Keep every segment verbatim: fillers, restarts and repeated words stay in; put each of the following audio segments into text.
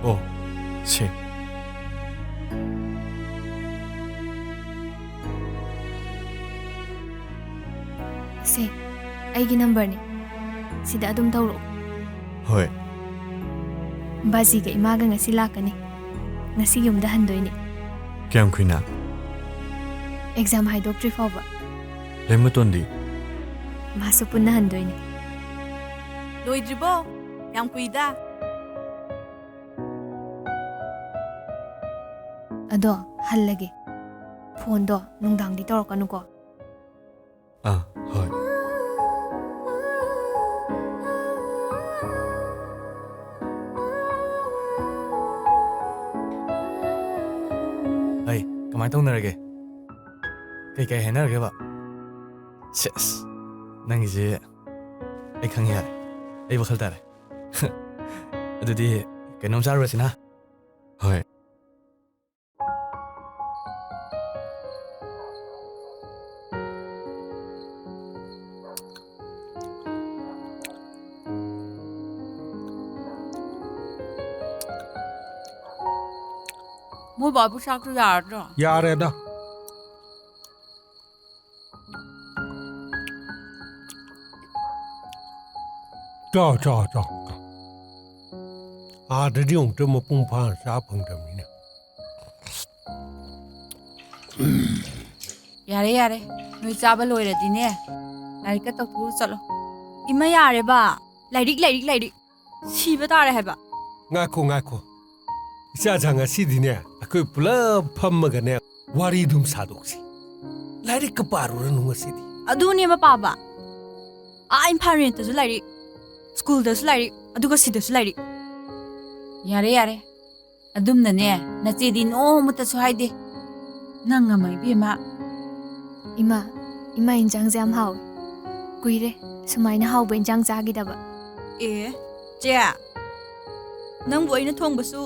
ꯑꯣ, ꯁꯦ꯫ ꯁꯦ, ꯑꯩꯒꯤ ꯅꯝꯕꯔꯅꯤ꯫ ꯁꯤꯗ ꯑꯗꯨꯝ ꯇꯧꯔꯛꯑꯣ꯫ ꯍꯣꯏ꯫ ꯕꯥꯖꯤꯒ ꯏꯃꯥꯒ ꯉꯁꯤ ꯂꯥꯛꯀꯅꯤ꯫ ꯉꯁꯤ ꯌꯨꯝꯗ ꯍꯟꯗꯣꯏꯅꯤ꯫ ꯀꯌꯥꯝ ꯀꯨꯏꯅ? ꯑꯦꯛꯖꯥꯝ ꯍꯥꯏꯗꯣꯛꯇ꯭ꯔꯤ ꯐꯥꯎꯕ꯫ ꯂꯩꯃꯇꯣꯟꯗꯤ? ꯃꯥꯁꯨ ꯄꯨꯟꯅ ꯍꯟꯗꯣꯏꯅꯤ꯫ ꯂꯣꯏꯗ꯭ꯔꯤꯕꯣ? ꯌꯥꯝ ꯀꯨꯏꯗ꯫ ꯑꯗꯣ, ꯍꯜꯂꯒꯦ꯫ ꯐꯣꯟꯗꯣ ꯅꯨꯡꯗꯥꯡꯗꯤ ꯇꯧꯔꯛꯀꯅꯨꯀꯣ꯫ ꯑꯥ, ꯍꯣꯏ꯫ ꯍꯩ, ꯀꯃꯥꯏ ꯇꯧꯅꯔꯒꯦ? ꯀꯩ ꯀꯩ ꯍꯥꯏꯅꯔꯒꯦꯕ? ꯁꯦꯁ, ꯅꯪꯒꯤꯁꯦ ꯑꯩ ꯈꯪꯉꯦ, ꯌꯥꯔꯦ꯫ ꯑꯩ ꯋꯥꯈꯜ ꯇꯥꯔꯦ꯫ ꯑꯗꯨꯗꯤ ꯀꯩꯅꯣꯝ ꯆꯥꯔꯨꯔꯁꯤꯅ꯫ ꯍꯣꯏ꯫ ꯃꯣꯏ ꯕꯥꯕꯨ ꯆꯥꯛꯇꯣ ꯌꯥꯔꯗ꯭ꯔꯣ? ꯌꯥꯔꯦꯗ꯫ ꯆꯥꯎ, ꯆꯥꯎ, ꯆꯥꯎ, ꯆꯥꯎ꯫ ꯑꯥꯗꯗꯤ ꯑꯃꯨꯛꯇ ꯃꯄꯨꯡ ꯐꯥꯅ ꯆꯥ ꯐꯪꯗꯕꯅꯤꯅ꯫ ꯌꯥꯔꯦ, ꯌꯥꯔꯦ꯫ ꯅꯣꯏ ꯆꯥꯕ ꯂꯣꯏꯔꯗꯤꯅꯦ, ꯂꯥꯏꯔꯤꯛꯀ ꯇꯧꯊꯣꯛꯎ ꯆꯠꯂꯣ꯫ ꯏꯃꯥ, ꯌꯥꯔꯦꯕ꯫ ꯂꯥꯏꯔꯤꯛ, ꯂꯥꯏꯔꯤꯛ, ꯂꯥꯏꯔꯤꯛ꯫ ꯁꯤꯕ ꯇꯥꯔꯦ ꯍꯥꯏꯕ꯫ ꯉꯥꯏꯈꯣ, ꯉꯥꯏꯈꯣ꯫ ꯏꯆꯥꯁꯥ, ꯉꯁꯤꯗꯤꯅꯦ, ꯑꯩꯈꯣꯏ ꯄꯨꯂꯞ ꯐꯝꯃꯒꯅꯦ, ꯋꯥꯔꯤꯗꯨꯝ ꯁꯥꯗꯣꯛꯁꯤ꯫ ꯂꯥꯏꯔꯤꯛꯀ ꯄꯥꯔꯨꯔꯅꯨ ꯉꯁꯤꯗꯤ꯫ ꯑꯗꯨꯅꯦꯕ ꯄꯥꯕ꯫ ꯑꯥ ꯏꯝꯐꯥꯜ ꯔꯦꯟꯇꯁꯨ ꯂꯥꯏꯔꯤꯛ, ꯁ꯭ꯀꯨꯜꯗꯁꯨ ꯂꯥꯏꯔꯤꯛ, ꯑꯗꯨꯒ ꯁꯤꯗꯁꯨ ꯂꯥꯏꯔꯤꯛ꯫ ꯌꯥꯔꯦ, ꯌꯥꯔꯦ꯫ ꯑꯗꯨꯝꯅꯅꯦ, ꯅꯆꯦꯗꯤ ꯅꯣꯡꯃꯇꯁꯨ ꯍꯥꯏꯗꯦ꯫ ꯅꯪ ꯑꯃ ꯏꯕꯦꯝꯃ꯫ ꯏꯃꯥ, ꯏꯃꯥ ꯏꯟꯖꯥꯡꯁꯦ ꯌꯥꯝ ꯍꯥꯎꯋꯦ꯫ ꯀꯨꯏꯔꯦ ꯁꯨꯃꯥꯏꯅ ꯍꯥꯎꯕ ꯏꯟꯖꯥꯡ ꯆꯥꯈꯤꯗꯕ꯫ ꯑꯦ, ꯆꯦ, ꯅꯪꯕꯨ ꯑꯩꯅ ꯊꯣꯡꯕꯁꯨ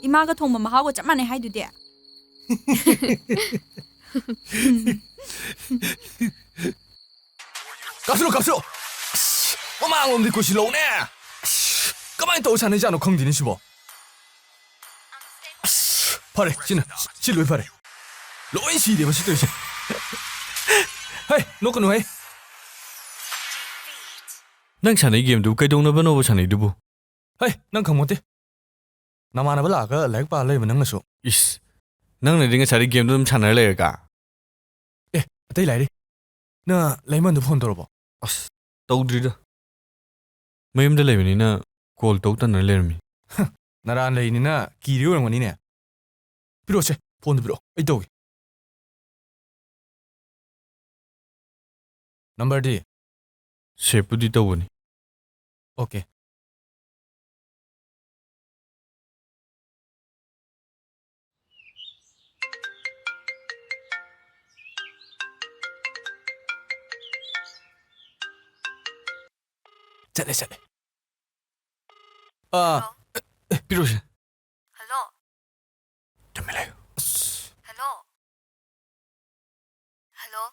ꯏꯃꯥꯒ ꯊꯣꯡꯕ ꯃꯍꯥꯎꯒ ꯆꯞ ꯃꯥꯟꯅꯩ ꯍꯥꯏꯗꯨꯗꯤ꯫ ꯀꯥꯞꯁꯤꯜꯂꯣ, ꯀꯥꯞꯁꯤꯜꯂꯣ꯫ ꯑꯁ, ꯃꯃꯥꯡꯂꯣꯝꯗꯤ ꯀꯣꯏꯁꯤꯜꯂꯛꯎꯅꯦ꯫ ꯑꯁ, ꯀꯃꯥꯏꯅ ꯇꯧꯔ ꯁꯥꯟꯅꯩꯖꯥꯠꯅꯣ ꯈꯪꯗꯦꯅꯦ ꯁꯤꯕꯣ꯫ ꯐꯔꯦ, ꯁꯤꯅ, ꯁꯤ ꯂꯣꯏ ꯐꯔꯦ꯫ ꯂꯣꯏ ꯁꯤꯔꯦꯕ ꯁꯤ ꯇꯧꯔꯤꯁꯦ꯫ ꯍꯩ, ꯅꯣꯛꯀꯅꯨ ꯍꯩ꯫ ꯅꯪ ꯁꯥꯟꯅꯩ ꯒꯦꯝꯗꯨ ꯀꯩꯗꯧꯅꯕꯅꯣꯕ ꯁꯥꯟꯅꯩꯗꯨꯕꯨ? ꯍꯩ, ꯅꯪ ꯈꯪꯄꯣꯟꯇꯦ꯫ ꯅꯃꯥꯟꯅꯕ ꯂꯥꯛꯑꯒ ꯂꯥꯏꯔꯤꯛ ꯄꯥ ꯂꯩꯕ ꯅꯪꯅꯁꯨ꯫ ꯏꯁ, ꯅꯪꯅꯗꯤ ꯉꯁꯥꯏꯗꯩ ꯒꯦꯝꯗꯨ ꯑꯗꯨꯝ ꯁꯥꯟꯅꯔ ꯂꯩꯔꯒ? ꯑꯦ, ꯑꯇꯩ ꯂꯥꯏꯔꯤ꯫ ꯅꯪ ꯂꯩꯃꯟꯗꯨ ꯐꯣꯟ ꯇꯧꯔꯕꯣ? ꯑꯁ, ꯇꯧꯗ꯭ꯔꯤꯗ꯫ ꯃꯌꯨꯝꯗ ꯂꯩꯕꯅꯤꯅ ꯀꯣꯜ ꯇꯧ ꯇꯟꯅ ꯂꯩꯔꯝꯃꯤ꯫ ꯍ, ꯅꯔꯥꯟ ꯂꯩꯅꯤꯅ ꯀꯤꯔꯤ ꯑꯣꯏꯔꯝꯒꯅꯤꯅꯦ꯫ ꯄꯤꯔꯛꯑꯣꯁꯦ, ꯐꯣꯟꯗꯨ ꯄꯤꯔꯛꯑꯣ, ꯑꯩ ꯇꯧꯒꯦ꯫ ꯅꯝꯕꯔꯗꯤ? ꯁꯦꯞꯄꯨꯗꯤ ꯇꯧꯕꯅꯤ꯫ ꯑꯣꯀꯦ꯫ ꯆꯠꯂꯦ, ꯆꯠꯂꯦ꯫ ꯑꯥ, ꯍꯜꯂꯣ? ꯑꯦ, ꯑꯦ, ꯄꯤꯔꯛꯎꯁꯦ꯫ ꯍꯜꯂꯣ? ꯇꯨꯃꯤꯟ ꯂꯩꯌꯨ꯫ ꯑꯁ꯫ ꯍꯜꯂꯣ? ꯍꯜꯂꯣ?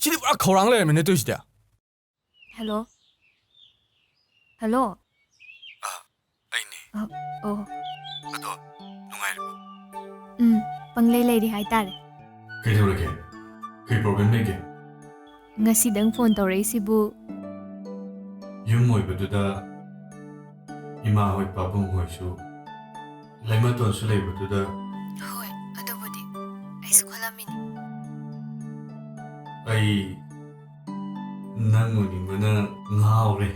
ꯁꯤꯗꯤ ꯄꯨꯔꯥ ꯈꯧꯔꯥꯡ ꯂꯩꯔꯝꯃꯦꯅꯦ ꯇꯧꯏꯁꯤꯗꯤ꯫ ꯍꯜꯂꯣ? ꯍꯜꯂꯣ? ꯑꯥ, ꯑꯩꯅꯦ꯫ ꯑ, ꯑꯣ꯫ ꯑꯗꯣ, ꯅꯨꯡꯉꯥꯏꯔꯤꯕꯣ? ꯎꯝ, ꯄꯪꯂꯩ ꯂꯩꯔꯤ ꯍꯥꯏꯇꯥꯔꯦ꯫ ꯀꯩꯗꯧꯔꯒꯦ? ꯀꯩ ꯄ꯭ꯔꯣꯕ꯭ꯂꯦꯝ ꯂꯩꯒꯦ? ꯉꯁꯤꯗꯪ ꯐꯣꯟ ꯇꯧꯔꯛꯏꯁꯤꯕꯨ? ꯌꯨꯝ ꯑꯣꯏꯕꯗꯨꯗ ꯏꯃꯥ ꯍꯣꯏ ꯄꯥꯕꯨꯡ ꯍꯣꯏꯁꯨ ꯂꯩꯃꯇꯣꯟꯁꯨ ꯂꯩꯕꯗꯨꯗ꯫ ꯍꯣꯏ, ꯑꯗꯨꯕꯨꯗꯤ ꯑꯩꯁꯨ ꯈꯜꯂꯝꯃꯤꯅꯤ꯫ ꯑꯩ ꯅꯪ ꯎꯅꯤꯡꯕꯅ ꯉꯥꯎꯔꯦ꯫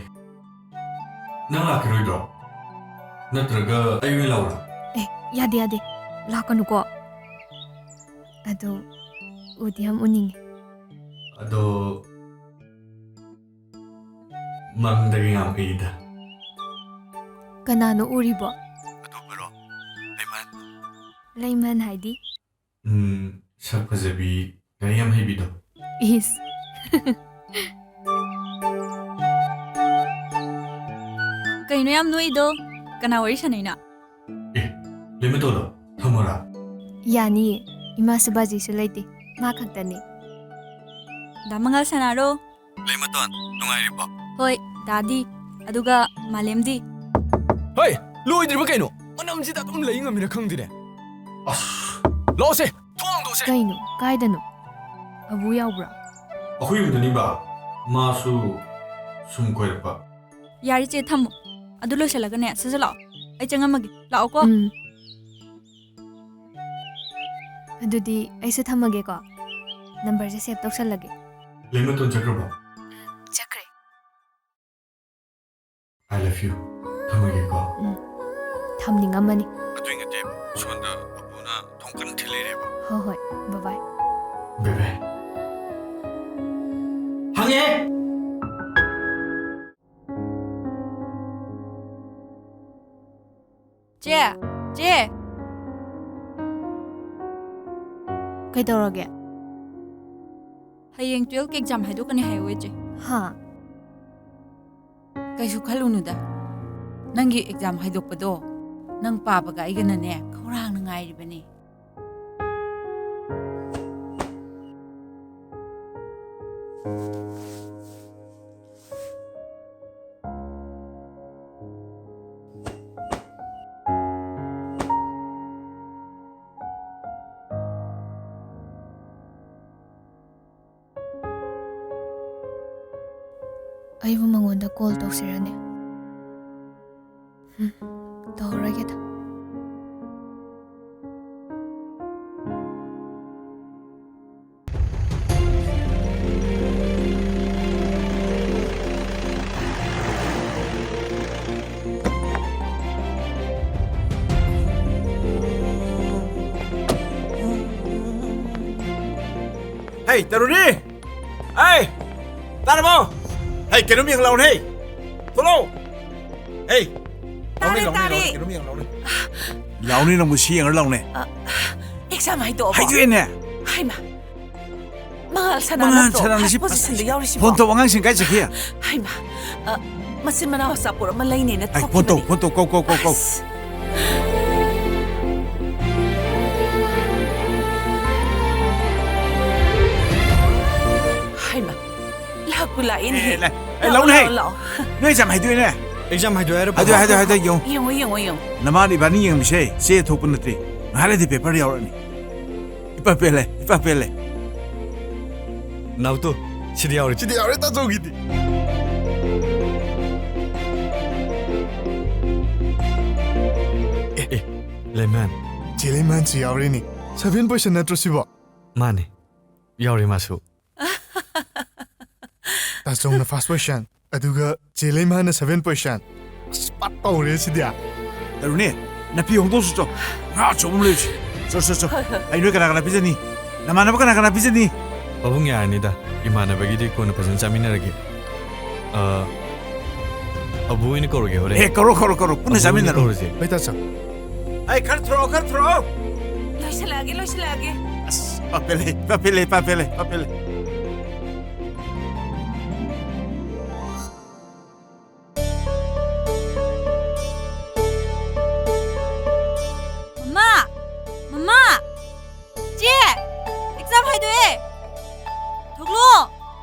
ꯅꯪ ꯂꯥꯛꯈꯤꯔꯣꯏꯗ꯭ꯔꯣ? ꯅꯠꯇ꯭ꯔꯒ ꯑꯩ ꯑꯣꯏꯅ ꯂꯥꯛꯎꯔꯥ? ꯑꯦ, ꯌꯥꯗꯦ, ꯌꯥꯗꯦ꯫ ꯂꯥꯛꯀꯅꯨꯀꯣ꯫ ꯑꯗꯣ ꯎꯗꯤ ꯌꯥꯝ ꯎꯅꯤꯡꯉꯦ꯫ ꯑꯗꯣ ꯃꯪꯗꯒ ꯌꯥꯝ ꯎꯏꯗ꯫ ꯀꯅꯥꯅꯣ ꯎꯔꯤꯕꯣ? ꯑꯇꯣꯞꯄꯔꯣ? ꯂꯩꯃꯟ꯫ ꯂꯩꯃꯟ ꯍꯥꯏꯗꯤ? ꯎꯝ, ꯁꯛ ꯐꯖꯕꯤ, ꯂꯥꯏꯔꯤꯛ ꯌꯥꯝ ꯍꯩꯕꯤꯗꯣ꯫ ꯏꯁ꯫ ꯀꯩꯅꯣ ꯌꯥꯝ ꯅꯣꯛꯏꯗꯣ? ꯀꯅꯥ ꯋꯥꯔꯤ ꯁꯥꯟꯅꯩꯅꯣ? ꯑꯦ, ꯂꯩꯃꯇꯣꯟꯂꯣ? ꯊꯝꯃꯣꯔꯥ? ꯌꯥꯅꯤꯌꯦ꯫ ꯏꯃꯥꯁꯨ ꯕꯥꯖꯤꯁꯨ ꯂꯩꯇꯦ꯫ ꯃꯥ ꯈꯛꯇꯅꯤ꯫ ꯗꯥ ꯃꯉꯥꯜ ꯁꯥꯟꯅꯔꯣ꯫ ꯂꯩꯃꯇꯣꯟ, ꯅꯨꯡꯉꯥꯏꯔꯤꯕꯣ? ꯍꯣꯏ, ꯗꯥꯗꯤ꯫ ꯑꯗꯨꯒ ꯃꯥꯂꯦꯝꯗꯤ? ꯍꯩ, ꯂꯣꯏꯗ꯭ꯔꯤꯕ ꯀꯩꯅꯣ? ꯅꯝꯁꯤꯗ ꯑꯗꯨꯝ ꯂꯩ ꯉꯝꯃꯤꯔ ꯈꯪꯗꯦꯅꯦ꯫ ꯑꯁ, ꯂꯥꯛꯑꯣꯁꯦ, ꯊꯣꯡ ꯍꯥꯡꯗꯣꯛꯑꯣꯁꯦ꯫ ꯀꯩꯅꯣ? ꯀꯥꯏꯗꯅꯣ? ꯑꯕꯨ ꯌꯥꯎꯕ꯭ꯔꯥ? ꯑꯩꯈꯣꯏ ꯌꯨꯝꯗꯅꯤꯕ, ꯃꯥꯁꯨ ꯁꯨꯝ ꯀꯣꯏꯔꯛꯄ꯫ ꯌꯥꯔꯦ ꯆꯦ, ꯊꯝꯃꯣ꯫ ꯑꯗꯨ ꯂꯣꯏꯁꯤꯜꯂꯒꯅꯦ, ꯁꯠ ꯁꯠ ꯂꯥꯛꯑꯣ꯫ ꯑꯩ ꯆꯪꯉꯝꯃꯒꯦ꯫ ꯂꯥꯛꯑꯣꯀꯣ꯫ ꯎꯝ꯫ ꯑꯗꯨꯗꯤ ꯑꯩꯁꯨ ꯊꯝꯃꯒꯦꯀꯣ꯫ ꯅꯝꯕꯔꯁꯦ ꯁꯦꯚ ꯇꯧꯁꯜꯂꯒꯦ꯫ ꯂꯩꯃꯇꯣꯟ ꯆꯠꯈ꯭ꯔꯕꯣ? ꯎꯝ, ꯆꯠꯈ꯭ꯔꯦ꯫ I love you꯫ ꯊꯝꯃꯒꯦꯀꯣ꯫ ꯎꯝ꯫ ꯊꯝꯅꯤꯡꯉꯝꯃꯅꯤ꯫ ꯑꯗꯨꯏ ꯅꯠꯇꯦ, ꯁꯣꯝꯗ ꯑꯕꯨꯅ ꯊꯣꯡ ꯀꯟꯅ ꯊꯤꯜ ꯂꯩꯔꯦꯕ꯫ ꯍꯣꯏ, ꯍꯣꯏ꯫ Bye bye꯫ Bye bye꯫ ꯍꯪꯉꯦ! ꯆꯦ! ꯆꯦ! ꯀꯩꯗꯧꯔꯒꯦ? ꯍꯌꯦꯡ twelfth exam ꯍꯥꯏꯗꯣꯛꯀꯅꯤ ꯍꯥꯏꯍꯧꯋꯦ, ꯆꯦ꯫ ꯍꯥ? ꯀꯩꯁꯨ ꯈꯜꯂꯨꯅꯨꯗ꯫ ꯅꯪꯒꯤ exam ꯍꯥꯏꯗꯣꯛꯄꯗꯣ ꯅꯪ ꯄꯥꯕꯒ ꯑꯩꯒꯅꯅꯦ ꯈꯧꯔꯥꯡꯅ ꯉꯥꯏꯔꯤꯕꯅꯤ꯫ ꯑꯩꯕꯨ ꯃꯉꯣꯟꯗ call ꯇꯧꯁꯤꯔꯅꯦ? ꯎꯝ, ꯇꯧꯔꯔꯣꯏꯒꯦꯗ꯫ ꯍꯩ, ꯇꯔꯨꯅꯤ! ꯍꯩ! ꯇꯥꯔꯕꯣ? ꯍꯩ, ꯀꯩꯅꯣꯝ ꯌꯦꯡ ꯂꯥꯎꯅꯦ, ꯍꯩ! ꯊꯣꯛꯂꯛꯑꯣ! ꯍꯩ! ꯂꯥꯎꯅꯦ, ꯇꯥꯔꯦ, ꯂꯥꯎꯅꯦ, ꯇꯥꯔꯦ꯫ ꯂꯥꯎꯅꯦ, ꯀꯩꯅꯣꯝ ꯌꯦꯡ ꯂꯥꯎꯅꯦ꯫ ꯂꯥꯎꯅꯦ, ꯅꯪꯕꯨ ꯁꯤ ꯌꯦꯡꯉ ꯂꯥꯎꯅꯦ꯫ ꯑ, exam ꯍꯥꯏꯗꯣꯛꯑꯕꯣ? ꯍꯥꯏꯗꯣꯛꯑꯦꯅꯦ꯫ ꯍꯩꯃꯥ! ꯃꯉꯥꯜ ꯁꯅꯥ ꯃꯉꯥꯜ ꯅꯠꯇ꯭ꯔꯣ ꯁꯅꯥꯅꯤ ꯁꯤ ꯍꯥꯏ position ꯗ ꯌꯥꯎꯔꯤꯁꯤꯕꯣ? ꯐꯣꯟ ꯇꯧꯕ ꯑꯉꯥꯡꯁꯤꯡ ꯀꯥꯏ ꯆꯠꯈꯤ? ꯍꯩꯃꯥ, ꯑ, ꯃꯆꯤꯟ ꯃꯅꯥꯎ ꯑꯆꯥꯄꯣꯠ ꯑꯃ ꯂꯩꯅꯦꯅ ꯍꯥꯏ, ꯐꯣꯟ ꯇꯧ, ꯊꯣꯛꯈꯤꯕꯅꯦ꯫ ꯐꯣꯟ ꯇꯧ, ꯀꯧ, ꯀꯧ, ꯀꯧ, ꯀꯧ꯫ ꯑꯁ꯫ ꯍꯩꯃꯥ, ꯂꯥꯛꯄꯨ ꯂꯥꯛꯏꯅꯦꯍꯦ꯫ ꯑꯦ, ꯂꯥꯛ-, ꯑꯦ, ꯂꯥꯛꯑꯣ, ꯂꯥꯛꯎꯅꯦꯍꯦ꯫ ꯂꯥꯛꯑꯣ, ꯂꯥꯛꯑꯣ꯫ ꯅꯣꯏ exam ꯍꯥꯏꯗꯣꯛꯑꯦꯅꯦ꯫ ꯑꯦꯛꯖꯥꯝ ꯍꯥꯏꯗꯣꯛ ꯍꯥꯏꯔꯣ꯫ ꯍꯥꯏꯗꯣꯛ ꯍꯥꯏꯗꯣꯛ ꯍꯥꯏꯗꯣꯛ ꯌꯦꯡꯉꯣ꯫ ꯌꯦꯡꯉꯣ, ꯌꯦꯡꯉꯣ, ꯌꯦꯡꯉꯣ꯫ ꯅꯃꯥꯅ ꯏꯕꯥꯅꯤ ꯌꯦꯡꯕꯁꯦ ꯆꯦ ꯊꯣꯛꯄ ꯅꯠꯇ꯭ꯔꯤ꯫ ꯉꯥꯏꯍꯥꯛ ꯂꯩꯔꯗꯤ ꯄꯦꯄꯔ ꯌꯥꯎꯔꯛꯑꯅꯤ꯫ ꯏꯄꯥ ꯄꯦꯜꯂꯦ, ꯏꯄꯥ ꯄꯦꯜꯂꯦ꯫ ꯅꯥꯎꯇꯣ, ꯁꯤꯗꯤ ꯌꯥꯎꯔꯦ꯫ ꯁꯤꯗꯤ ꯌꯥꯎꯔꯦ, ꯇꯥꯖꯧꯒꯤꯗꯤ꯫ ꯑꯦ, ꯑꯦ, ꯂꯩꯃꯥꯟ꯫ ꯆꯦ ꯂꯩꯃꯥꯟꯁꯨ ꯌꯥꯎꯔꯦꯅꯦ꯫ Seven percent ꯅꯠꯇ꯭ꯔꯣ ꯁꯤꯕꯣ? ꯃꯥꯅꯦ, ꯌꯥꯎꯔꯦ ꯃꯥꯁꯨ꯫ ꯇꯥꯆꯧꯅ first position, ꯑꯗꯨꯒ ꯆꯦ ꯂꯩꯃꯥꯅ seven position꯫ ꯑꯁ, ꯄꯠ ꯇꯧꯔꯦ ꯁꯤꯗꯤ꯫ ꯇꯔꯨꯅꯦ, ꯅꯥꯄꯤ ꯍꯣꯡꯗꯣꯛꯁꯨ ꯆꯣ꯫ ꯉꯥ ꯑꯆꯧꯕ ꯑꯃ ꯂꯩꯔꯨꯁꯤ꯫ ꯆꯣ, ꯆꯣ, ꯆꯣ꯫ ꯍꯣꯏ, ꯍꯣꯏ꯫ ꯑꯩ ꯅꯣꯏ ꯀꯅꯥ ꯀꯅꯥ ꯄꯤꯖꯅꯤ? ꯅꯃꯥꯟꯅꯕ ꯀꯅꯥ ꯀꯅꯥ ꯄꯤꯖꯅꯤ? ꯄꯥꯕꯨꯡ ꯌꯥꯔꯅꯤꯗ, ꯏꯃꯥꯟꯅꯕꯒꯤꯗꯤ ꯀꯣꯟꯅ ꯐꯖꯅ ꯆꯥꯃꯤꯟꯅꯔꯒꯦ꯫ ꯑ, ꯑꯕꯨ ꯑꯣꯏꯅ ꯀꯧꯔꯒꯦ ꯍꯣꯔꯦꯟ꯫ ꯑꯦ, ꯀꯧꯔꯣ, ꯀꯧꯔꯣ, ꯀꯧꯔꯣ꯫ ꯄꯨꯟꯅ ꯑꯕꯨ ꯑꯣꯏꯅ ꯆꯥꯃꯤꯟꯅꯔꯣ꯫ ꯀꯧꯔꯁꯦ꯫ ꯍꯣꯏ, ꯇꯥꯆꯧ꯫ ꯑꯩ ꯈꯔ ꯊꯣꯔꯛꯑꯣ, ꯈꯔ ꯊꯣꯔꯛꯑꯣ꯫ ꯂꯣꯏꯁꯤꯜꯂꯛꯑꯒꯦ, ꯂꯣꯏꯁꯤꯜꯂꯛꯑꯒꯦ꯫ ꯑꯁ, ꯄꯥꯄꯦꯜꯂꯦ, ꯄꯥꯄꯦꯜꯂꯦ, ꯄꯥꯄꯦꯜꯂꯦ, ꯄꯥꯄꯦꯜꯂꯦ꯫ ꯃꯃꯥ! ꯃꯃꯥ! ꯆꯦ! ꯑꯦꯛꯖꯥꯝ ꯍꯥꯏꯗꯣꯛꯑꯦ! ꯊꯣꯛꯂꯛꯑꯣ!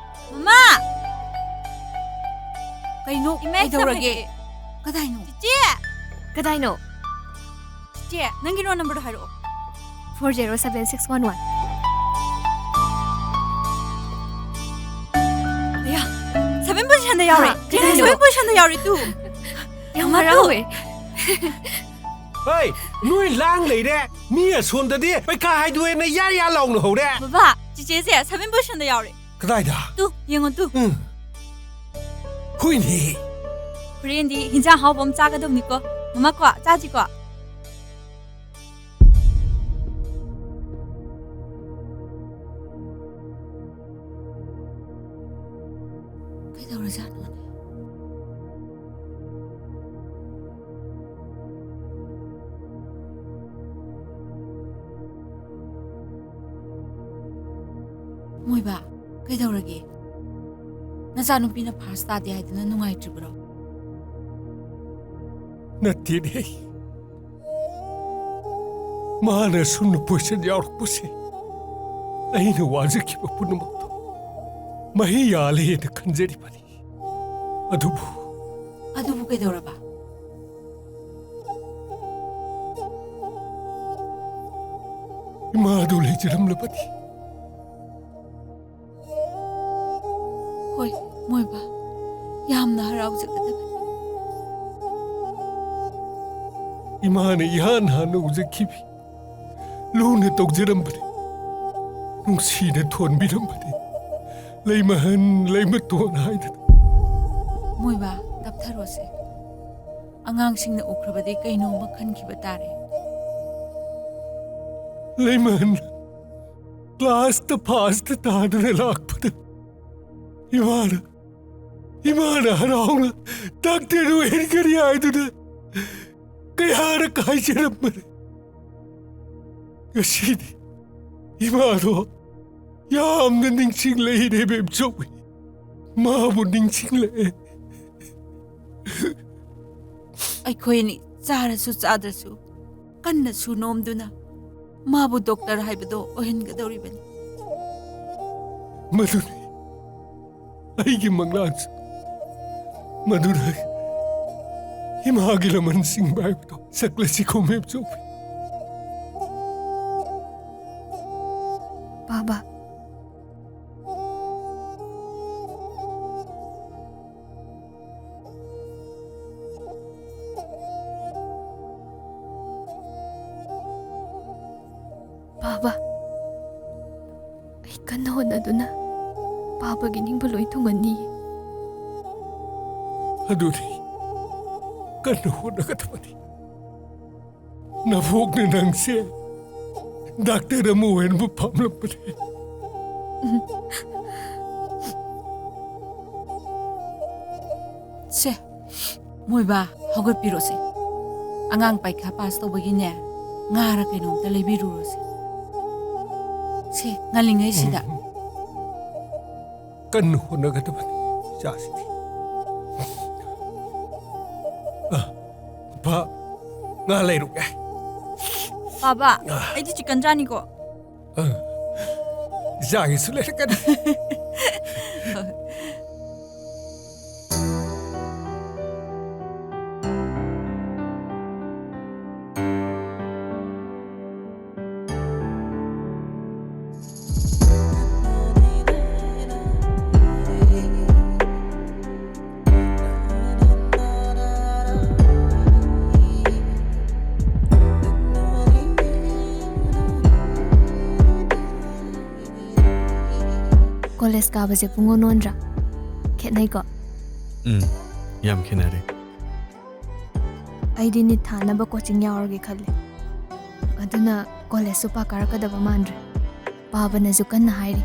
ꯃꯃꯥ! ꯀꯩꯅꯣ? ꯏꯃꯥ, ꯑꯦꯛꯖꯥꯝ ꯀꯩꯗꯧꯔꯒꯦ? ꯍꯥꯏꯗꯣꯛꯑꯦ! ꯀꯗꯥꯏꯅꯣ? ꯆꯤꯆꯦ! ꯀꯗꯥꯏꯅꯣ? ꯆꯤꯆꯦ, ꯅꯪꯒꯤ ꯔꯣꯜ ꯅꯝꯕꯔꯗꯣ ꯍꯥꯏꯔꯛꯑꯣ꯫ Four zero seven six one one꯫ ꯑꯌꯥ, seven positionꯗ ꯌꯥꯎꯔꯦ꯫ ꯍꯥ, ꯆꯤꯆꯦ, ꯀꯗꯥꯏꯅꯣ? Seven positionꯗ ꯌꯥꯎꯔꯦ ꯇꯨ꯫ ꯌꯥꯝ ꯃꯃꯥ, ꯇꯨ꯫ ꯍꯔꯥꯎꯋꯦ꯫ ꯍꯣꯏ, ꯅꯣꯏ ꯂꯥꯡ ꯂꯩꯔꯦ꯫ ꯃꯤ ꯑꯁꯣꯝꯗꯗꯤ ꯄꯩꯈꯥ ꯍꯥꯏꯗꯣꯛꯑꯦꯅ ꯌꯥ ꯌꯥ ꯂꯥꯎꯅ ꯍꯧꯔꯦ꯫ ꯕꯕꯥ, ꯆꯤꯆꯦꯁꯦ seven positionꯗ ꯌꯥꯎꯔꯦ꯫ ꯀꯗꯥꯏꯗ? ꯇꯨ, ꯌꯦꯡꯉꯣ ꯇꯨ꯫ ꯎꯝ꯫ ꯍꯨꯏꯅꯦ꯫ ꯍꯣꯔꯦꯟꯗꯤ ꯍꯤꯟꯖꯥꯡ ꯑꯍꯥꯎꯕ ꯑꯃ ꯆꯥꯒꯗꯧꯅꯤꯀꯣ꯫ ꯃꯃꯥ ꯀꯣ, ꯆꯥꯁꯤꯀꯣ꯫ ꯀꯩꯗꯧꯔꯖꯥꯠꯅꯣꯅꯦ? ꯃꯣꯏꯕꯥ, ꯀꯩꯗꯧꯔꯒꯦ? ꯅꯆꯥꯅꯨꯄꯤꯅ first ꯇꯥꯗꯦ ꯍꯥꯏꯗꯅ ꯅꯨꯡꯉꯥꯏꯇ꯭ꯔꯤꯕ꯭ꯔꯣ? ꯅꯠꯇꯦꯅꯦ꯫ ꯃꯥꯅ ꯑꯁꯨꯝꯅ position ꯌꯥꯎꯔꯛꯄꯁꯦ ꯑꯩꯅ ꯋꯥꯖꯈꯤꯕ ꯄꯨꯝꯅꯃꯛꯇꯣ ꯃꯍꯩ ꯌꯥꯜꯂꯦꯅ ꯈꯟꯖꯔꯤꯕꯅꯤ꯫ ꯑꯗꯨꯕꯨ ꯑꯗꯨꯕꯨ ꯀꯩꯗꯧꯔꯕ? ꯏꯃꯥꯗꯨ ꯂꯩꯖꯔꯝꯂꯕꯗꯤ꯫ ꯍꯣꯏ, ꯃꯣꯏꯕꯥ, ꯌꯥꯝꯅ ꯍꯔꯥꯎꯖꯒꯗꯕꯅꯤ꯫ ꯏꯃꯥꯅ ꯏꯍꯥꯟ ꯍꯥꯟꯅ ꯎꯖꯈꯤꯕꯤ, ꯂꯨꯅ ꯇꯧꯖꯔꯝꯕꯅꯤ, ꯅꯨꯡꯁꯤꯅ ꯊꯣꯟꯕꯤꯔꯝꯕꯅꯤ, ꯂꯩꯃꯍꯟ ꯂꯩꯃꯇꯣꯟ ꯍꯥꯏꯗꯅ꯫ ꯃꯣꯏꯕꯥ, ꯇꯞꯊꯔꯣꯁꯦ꯫ ꯑꯉꯥꯡꯁꯤꯡꯅ ꯎꯈ꯭ꯔꯕꯗꯤ ꯀꯩꯅꯣꯝꯃ ꯈꯟꯈꯤꯕ ꯇꯥꯔꯦ꯫ ꯂꯩꯃꯍꯟ ꯀ꯭ꯂꯥꯁꯇ ꯐꯥꯁꯇ ꯇꯥꯗꯨꯅ ꯂꯥꯛꯄꯗ ꯏꯃꯥꯅ, ꯏꯃꯥꯅ ꯍꯔꯥꯎꯅ ꯗꯥꯛꯇꯔ ꯑꯣꯏꯍꯟꯒꯅꯤ ꯍꯥꯏꯗꯨꯅ ꯀꯌꯥꯔꯛ ꯍꯥꯏꯖꯔꯝꯕꯅꯤ꯫ ꯉꯁꯤꯗꯤ ꯏꯃꯥꯗꯣ ꯌꯥꯝꯅ ꯅꯤꯡꯁꯤꯡꯂꯛꯏꯅꯦ, ꯕꯦꯝꯆꯧꯕꯤ꯫ ꯃꯥꯕꯨ ꯅꯤꯡꯁꯤꯡꯂꯛꯑꯦ꯫ ꯑꯩꯈꯣꯏꯅꯤ ꯆꯥꯔꯁꯨ ꯆꯥꯗ꯭ꯔꯁꯨ ꯀꯟꯅꯁꯨ ꯅꯣꯝꯗꯨꯅ ꯃꯥꯕꯨ ꯗꯣꯛꯇꯔ ꯍꯥꯏꯕꯗꯣ ꯑꯣꯏꯍꯟꯒꯗꯧꯔꯤꯕꯅꯤ꯫ ꯃꯗꯨꯅꯤ ꯑꯩꯒꯤ ꯃꯪꯂꯥꯟꯁꯨ꯫ ꯃꯗꯨꯅ ꯏꯃꯥꯒꯤ ꯂꯃꯟ ꯁꯤꯡꯕ ꯍꯥꯏꯕꯗꯣ ꯁꯛꯂꯁꯤꯀꯣ, ꯕꯦꯝꯆꯧꯕꯤ꯫ ꯕꯥꯕꯥ꯫ ꯕꯥꯕꯥ, ꯑꯩ ꯀꯟꯅ ꯍꯣꯠꯅꯗꯨꯅ ꯕꯥꯕꯥꯒꯤ ꯅꯤꯡꯕ ꯂꯣꯏ ꯊꯨꯡꯍꯟꯅꯤ꯫ ꯑꯗꯨꯗꯤ ꯀꯟꯅ ꯍꯣꯠꯅꯒꯗꯕꯅꯤ꯫ ꯅꯕꯣꯛꯅ ꯅꯪꯁꯦ ꯗꯥꯛꯇꯔ ꯑꯃ ꯑꯣꯏꯅꯕ ꯄꯥꯝꯂꯝꯕꯅꯦ꯫ ꯁꯦ, ꯃꯣꯏꯕꯥ, ꯍꯧꯒꯠꯄꯤꯔꯣꯁꯦ꯫ ꯑꯉꯥꯡ ꯄꯩꯈꯥ ꯄꯥꯁ ꯇꯧꯕꯒꯤꯅꯦ, ꯉꯥꯔ ꯀꯩꯅꯣꯝꯇ ꯂꯩꯕꯤꯔꯨꯔꯣꯁꯦ꯫ ꯁꯦ, ꯉꯜꯂꯤꯉꯩꯁꯤꯗ꯫ ꯀꯟꯅ ꯍꯣꯠꯅꯒꯗꯕꯅꯤ, ꯏꯆꯥꯁꯤꯗꯤ꯫ ꯑ, ꯕꯥ, ꯉꯥ ꯂꯩꯔꯨꯒꯦ꯫ ꯕꯥꯕꯥ, ꯑ꯫ ꯑꯩꯗꯤ ꯆꯤꯛꯀꯟ ꯆꯥꯅꯤꯀꯣ꯫ ꯑ, ꯏꯆꯥꯒꯤꯁꯨ ꯂꯩꯔꯛꯀꯅꯤ꯫ ꯀꯣꯂꯦꯖ ꯀꯥꯕꯁꯦ ꯄꯨꯡꯑꯣꯟ ꯑꯣꯟꯗ꯭ꯔꯥ? ꯈꯦꯠꯅꯩꯀꯣ? ꯎꯝ, ꯌꯥꯝ ꯈꯦꯠꯅꯔꯦ꯫ ꯑꯩꯗꯤ ꯅꯤꯠ ꯊꯥꯅꯕ ꯀꯣꯆꯤꯡ ꯌꯥꯎꯔꯒꯦ ꯈꯜꯂꯦ꯫ ꯑꯗꯨꯅ ꯀꯣꯂꯦꯖꯁꯨ ꯄꯥꯛ ꯀꯥꯔꯛꯀꯗꯕ ꯃꯥꯟꯗ꯭ꯔꯦ꯫ ꯄꯥꯕꯅꯁꯨ ꯀꯟꯅ ꯍꯥꯏꯔꯤ꯫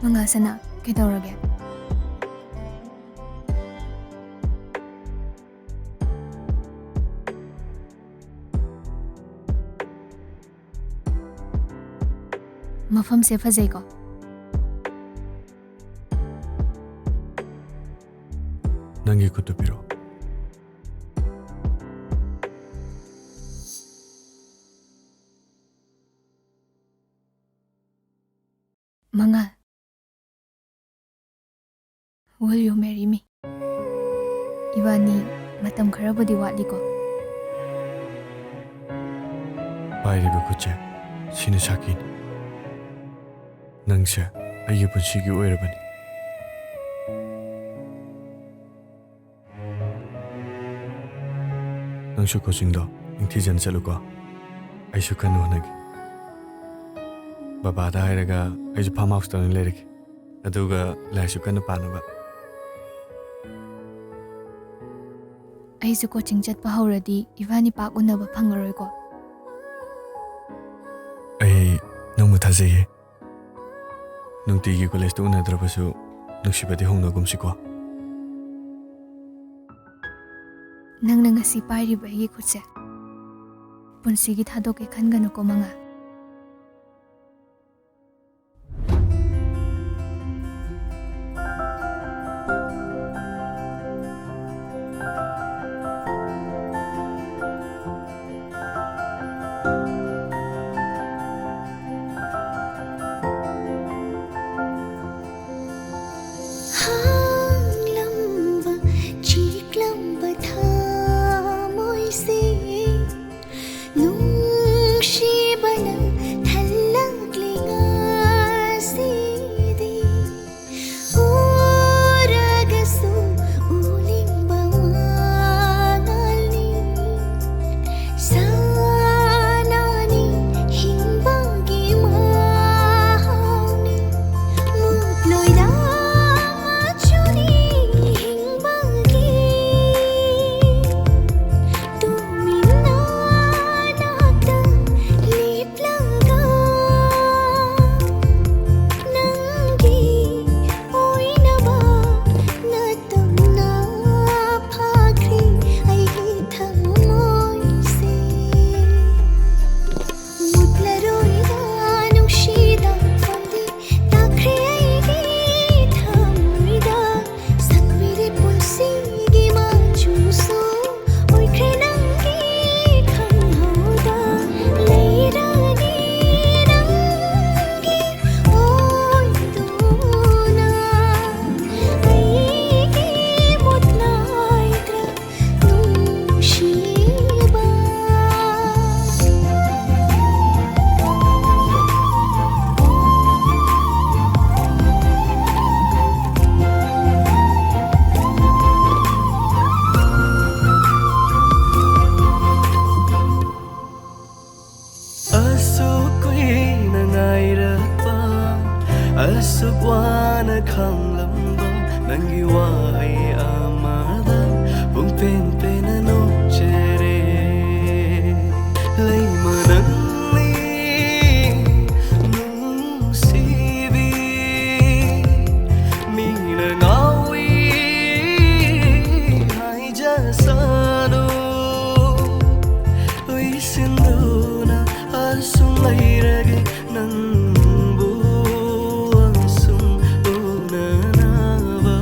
ꯃꯉꯥꯜ ꯁꯅꯥ, ꯀꯩꯗꯧꯔꯒꯦ? ꯃꯐꯝꯁꯦ ꯐꯖꯩꯀꯣ? ꯅꯪꯒꯤ ꯈꯨꯠꯇꯨ ꯄꯤꯔꯛꯑꯣ꯫ ꯃꯉꯥꯜ, will you marry me? ꯏꯕꯥꯅꯤ ꯃꯇꯝ ꯈꯔꯕꯨꯗꯤ ꯋꯥꯠꯂꯤꯀꯣ? ꯄꯥꯏꯔꯤꯕ ꯈꯨꯠꯁꯦ, ꯁꯤꯅ ꯁꯥꯈꯤꯅꯤ꯫ ꯅꯪꯁꯦ ꯑꯩꯒꯤ ꯄꯨꯟꯁꯤꯒꯤ ꯑꯣꯏꯔꯕꯅꯤ꯫ ꯅꯪꯁꯨ ꯀꯣꯆꯤꯡꯗꯣ ꯅꯤꯡꯊꯤꯖꯅ ꯆꯠꯂꯨꯀꯣ꯫ ꯑꯩꯁꯨ ꯀꯟꯅ ꯍꯣꯠꯅꯒꯦ꯫ ꯕꯕꯥꯗ ꯍꯥꯏꯔꯒ ꯑꯩꯁꯨ ꯐꯥꯔꯝ ꯍꯥꯎꯁꯇ ꯑꯣꯏꯅ ꯂꯩꯔꯒꯦ꯫ ꯑꯗꯨꯒ ꯂꯥꯏꯔꯤꯛꯁꯨ ꯀꯟꯅ ꯄꯥꯅꯕ꯫ ꯑꯩꯁꯨ ꯀꯣꯆꯤꯡ ꯆꯠꯄ ꯍꯧꯔꯗꯤ ꯏꯕꯥꯅꯤ ꯄꯥꯛ ꯎꯅꯕ ꯐꯪꯉꯔꯣꯏꯀꯣ? ꯑꯩ ꯅꯪꯕꯨ ꯊꯥꯖꯩꯌꯦ꯫ ꯅꯨꯡꯇꯤꯒꯤ ꯀꯣꯂꯦꯖꯇ ꯎꯅꯗ꯭ꯔꯕꯁꯨ ꯅꯨꯡꯁꯤꯕꯗꯤ ꯍꯧꯅꯒꯨꯝꯁꯤꯀꯣ꯫ ꯅꯪꯅ ꯉꯁꯤ ꯄꯥꯏꯔꯤꯕ ꯑꯩꯒꯤ ꯈꯨꯠꯁꯦ ꯄꯨꯟꯁꯤꯒꯤ ꯊꯥꯗꯣꯛꯀꯦ ꯈꯟꯒꯅꯨꯀꯣ, ꯃꯉꯥꯜ꯫ ꯍꯥꯡꯂꯝꯕ ꯆꯤꯛꯂꯝꯕ ꯊꯃꯣꯏꯁꯤ ꯅꯨꯡꯁꯤꯕꯅ ꯊꯜꯂꯛꯂꯤ ꯉꯁꯤꯗꯤ꯫ ꯎꯔꯒꯁꯨ ꯎꯅꯤꯡꯕ ꯃꯉꯥꯜꯅꯤ꯫ ꯁꯥꯟꯅ ꯅꯪꯒꯤ ꯋꯥꯍꯩ ꯑꯃꯗ ꯄꯨꯡꯄꯦꯟ ꯄꯦꯟꯅ ꯅꯣꯛꯆꯔꯦ꯫ ꯂꯩꯃ ꯅꯪꯅꯤ ꯅꯨꯡꯁꯤꯕꯤ, ꯃꯤꯅ ꯉꯥꯎꯏ ꯍꯥꯏꯖꯁꯅꯨ꯫ ꯎꯏꯁꯤꯟꯗꯨꯅ ꯑꯁꯨꯝ ꯂꯩꯔꯒꯦ ꯅꯪꯕꯨ ꯑꯁꯨꯝ ꯎꯅꯅꯕ꯫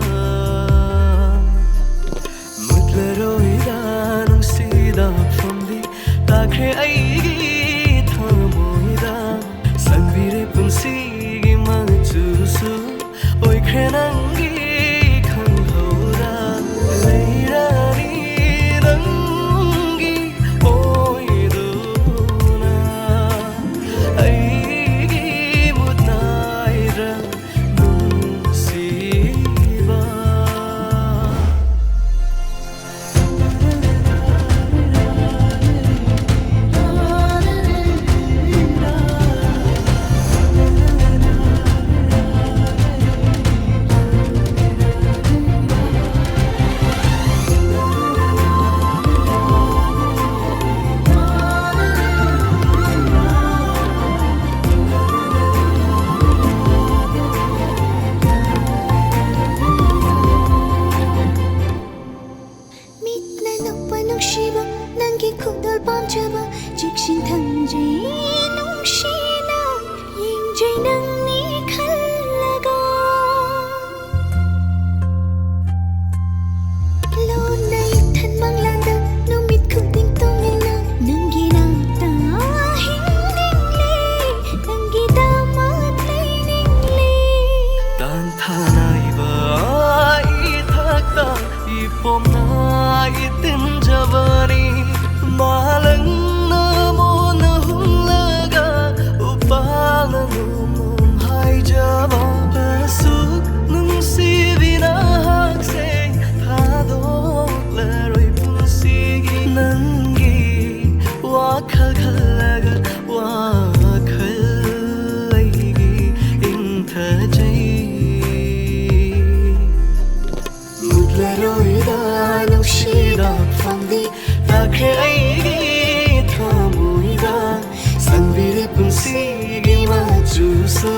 ꯃꯨꯠꯂꯔꯣꯏꯗ ꯅꯨꯡꯁꯤꯗ ꯐꯝꯕꯤ ꯇꯥꯈ꯭ꯔꯦ ꯑꯩꯒꯤ ꯊꯃꯣꯏꯗ꯫ ꯁꯪꯕꯤꯔꯦ ꯄꯨꯟꯁꯤꯒꯤ ꯃꯆꯨꯁꯨ ꯑꯣꯏꯈ꯭ꯔꯦ ꯅꯪꯒꯤ ꯈꯪꯍꯧꯗ꯫ ꯂꯩꯔꯅꯤ ꯅꯪꯒꯤ ꯑꯣꯏꯗꯨꯅ ꯑꯩꯒꯤ ꯃꯨꯠ ꯅꯥꯏꯗ ꯅꯨꯡꯁꯤꯕ꯫ ꯃꯤꯠꯅ ꯅꯣꯛꯄ ꯅꯨꯡꯁꯤꯕ, ꯅꯪꯒꯤ ꯈꯨꯗꯣꯜ ꯄꯥꯝꯖꯕ, ꯆꯦꯛꯁꯤꯟ ꯊꯝꯖꯩ ꯅꯨꯡꯁꯤꯅ, ꯌꯦꯡꯖꯩ ꯅꯪꯅꯤ ꯈꯜꯂꯒ꯫ ꯂꯣꯟꯅ ꯏꯊꯟ ꯃꯪꯂꯥꯟꯗ, ꯅꯨꯃꯤꯠ ꯈꯨꯗꯤꯡ ꯇꯨꯃꯤꯟꯅ, ꯅꯪꯒꯤ ꯅꯥꯛꯇ ꯍꯤꯡꯅꯤꯡꯂꯦ, ꯅꯪꯒꯤꯗꯃꯛ ꯂꯩꯅꯤꯡꯂꯦ꯫ ꯇꯥꯟꯊꯥꯅꯥꯏꯕ ꯏꯊꯛꯇ ꯏꯄꯣꯝꯅ ꯏꯇꯤꯟꯖꯕꯅꯤ꯫ ꯃꯥꯂꯪꯅ ꯃꯣꯟꯅ ꯍꯨꯝꯂꯒ ꯎꯄꯥꯜꯅ ꯅꯣꯝ ꯅꯣꯝ ꯍꯥꯏꯖꯕ꯫ ꯑꯁꯨꯛ ꯅꯨꯡꯁꯤꯕꯤ ꯅꯍꯥꯛꯁꯦ ꯊꯥꯗꯣꯛꯂꯔꯣꯏ ꯄꯨꯟꯁꯤꯒꯤ꯫ ꯅꯪꯒꯤ ꯋꯥꯈꯜ ꯈꯜꯂꯒ ꯋꯥꯈꯜ ꯑꯩꯒꯤ ꯏꯪꯊꯖꯩ꯫ ꯇꯥꯈ꯭ꯔꯦ ꯑꯩꯒꯤ ꯊꯃꯣꯏꯗ ꯁꯪꯕꯤꯔꯦ ꯄꯨꯟꯁꯤꯒꯤ ꯃꯆꯨꯁꯨ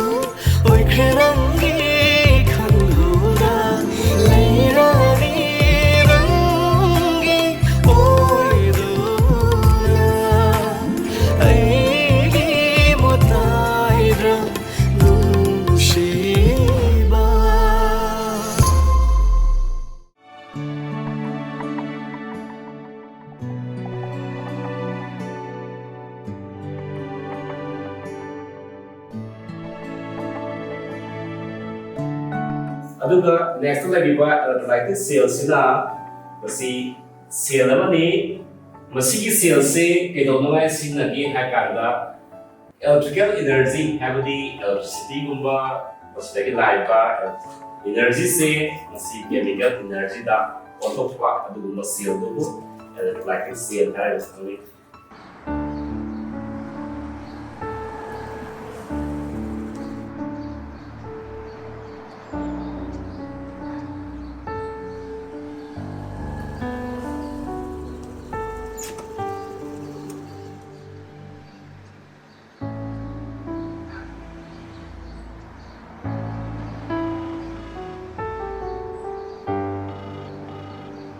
ꯑꯣꯏꯈ꯭ꯔꯦ ꯅꯪꯒꯤ ꯈꯪꯍꯧꯗ ꯂꯩꯔꯅꯤ ꯅꯪꯒꯤ ꯑꯣꯏꯗꯨꯅ ꯑꯩꯒꯤ ꯃꯇꯥꯏꯗ ꯅꯨꯡꯁꯤꯕ꯫ ꯑꯗꯨꯒ next ꯂꯩꯔꯤꯕ electrolytic cellꯁꯤꯅ ꯃꯁꯤ cell ꯑꯃꯅꯤ꯫ ꯃꯁꯤꯒꯤ cellꯁꯦ ꯀꯩꯗꯧꯅꯉꯥꯏ ꯁꯤꯖꯤꯟꯅꯒꯦ ꯍꯥꯏ ꯀꯥꯟꯗ electrical energy ꯍꯥꯏꯕꯗꯤ electricityꯒꯨꯝꯕ ꯃꯁꯤꯗꯒꯤ ꯂꯥꯛꯏꯕ energyꯁꯦ ꯃꯁꯤ chemical energyꯗ ꯑꯣꯟꯊꯣꯛꯄ ꯑꯗꯨꯒꯨꯝꯕ cellꯗꯨꯕꯨ electrolytic cell ꯍꯥꯏꯔꯒ ꯈꯪꯅꯩ꯫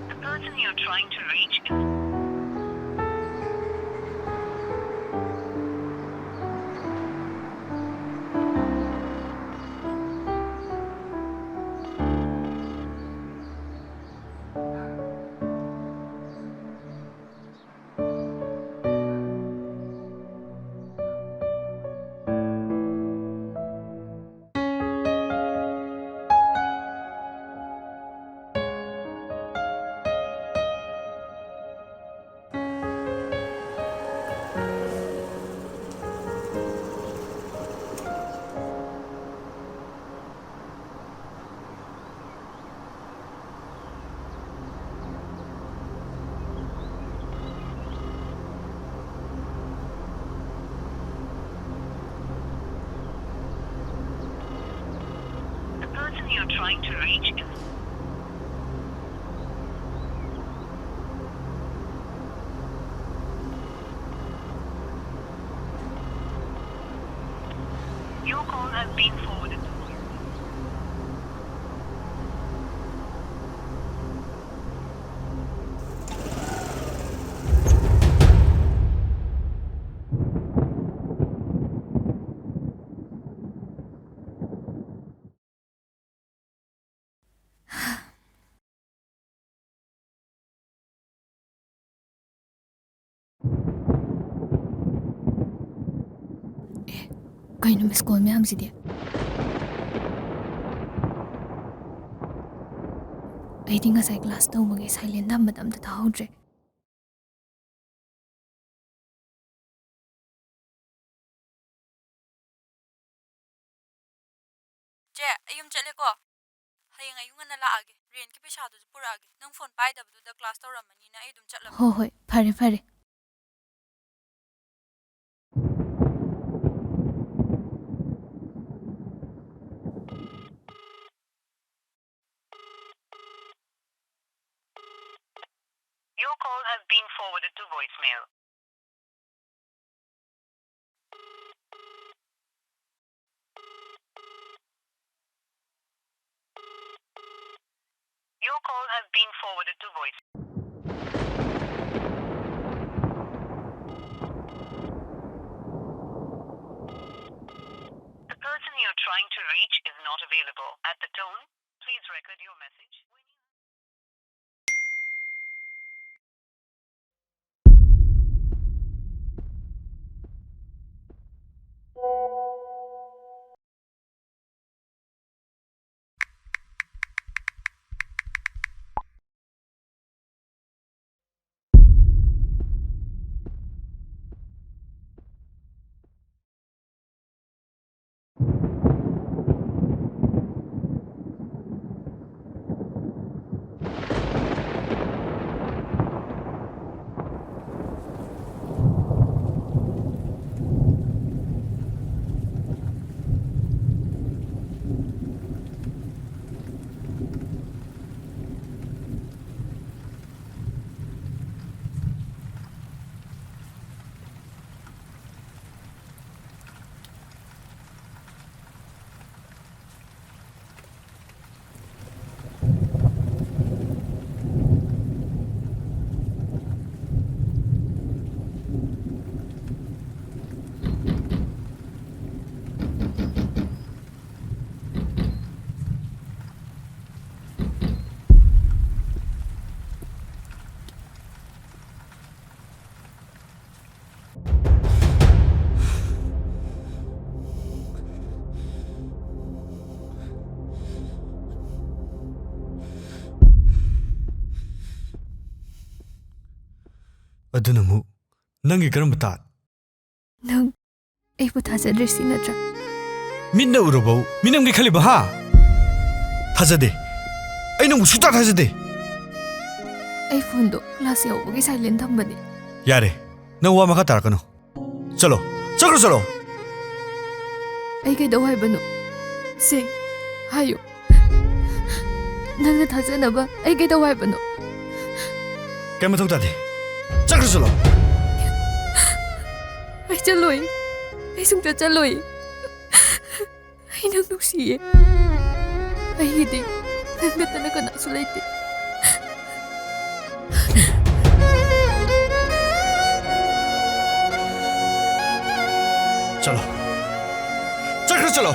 The person you're trying to reach is The person you're trying to reach is has been forwarded. ꯑꯦ, ꯀꯩꯅꯣ miss call ꯃꯌꯥꯝꯁꯤꯗꯤ? ꯑꯩꯗꯤ ꯉꯁꯥꯏ class ꯇꯧꯕꯒꯤ silent ꯊꯝꯕꯗ ꯑꯝꯇ ꯇꯥꯍꯧꯗ꯭ꯔꯦ꯫ ꯆꯦ, ꯑꯩ ꯌꯨꯝ ꯆꯠꯂꯦꯀꯣ꯫ ꯍꯌꯦꯡ ꯑꯌꯨꯛ ꯉꯟꯅ ꯂꯥꯛꯑꯒꯦ꯫ Rentꯀꯤ ꯄꯩꯁꯥꯗꯨꯁꯨ ꯄꯨꯔꯛꯑꯒꯦ꯫ ꯅꯪ phone ꯄꯥꯏꯗꯕꯗꯨꯗ class ꯇꯧꯔꯝꯃꯅꯤꯅ ꯑꯩ ꯑꯗꯨꯝ ꯆꯠꯂꯕ꯫ ꯍꯣ ꯍꯣꯏ, ꯐꯔꯦ ꯐꯔꯦ꯫ Your call has been forwarded to voicemail. Your call has been forwarded to voice. The person you're trying to reach is not available. At the tone, please record your message. ꯑꯗꯨꯅ ꯑꯃꯨꯛ ꯅꯪꯒꯤ ꯀꯔꯝꯕ ꯇꯥꯠ? ꯅꯪ ꯑꯩꯕꯨ ꯊꯥꯖꯗ꯭ꯔꯦ ꯁꯤ ꯅꯠꯇ꯭ꯔꯥ? ꯃꯤꯠꯅ ꯎꯔꯕꯧ ꯃꯤꯅꯝꯒꯤ ꯈꯜꯂꯤꯕ, ꯍꯥ? ꯊꯥꯖꯗꯦ꯫ ꯑꯩ ꯅꯪꯕꯨ ꯁꯨꯛꯊꯥ ꯊꯥꯖꯗꯦ꯫ ꯑꯩ ꯐꯣꯟꯗꯣ ꯀ꯭ꯂꯥꯁ ꯌꯥꯎꯕꯒꯤ ꯁꯥꯏꯂꯦꯟ ꯊꯝꯕꯅꯦ꯫ ꯌꯥꯔꯦ, ꯅꯪ ꯋꯥ ꯃꯈꯥ ꯇꯥꯔꯛꯀꯅꯨ꯫ ꯆꯠꯂꯣ, ꯆꯠꯈ꯭ꯔꯣ, ꯆꯠꯂꯣ꯫ ꯑꯩ ꯀꯩꯗꯧ ꯍꯥꯏꯕꯅꯣ? ꯁꯦ, ꯍꯥꯏꯌꯨ꯫ ꯅꯪꯅ ꯊꯥꯖꯅꯕ ꯑꯩ ꯀꯩꯗꯧ ꯍꯥꯏꯕꯅꯣ? ꯀꯩ ꯃꯊꯧ ꯇꯥꯗꯦ꯫ ꯆꯠꯈ꯭ꯔꯣ, ꯆꯠꯂꯣ꯫ ꯑꯩ ꯆꯠꯂꯣꯏ꯫ ꯑꯩ ꯁꯨꯡꯆꯠ ꯆꯠꯂꯣꯏ꯫ ꯑꯩ ꯅꯪ ꯅꯨꯡꯁꯤꯌꯦ꯫ ꯑꯩꯒꯤꯗꯤ ꯅꯪ ꯅꯠꯇꯅ ꯀꯅꯥꯁꯨ ꯂꯩꯇꯦ꯫ ꯆꯠꯂꯣ꯫ ꯆꯠꯈ꯭ꯔꯣ, ꯆꯠꯂꯣ꯫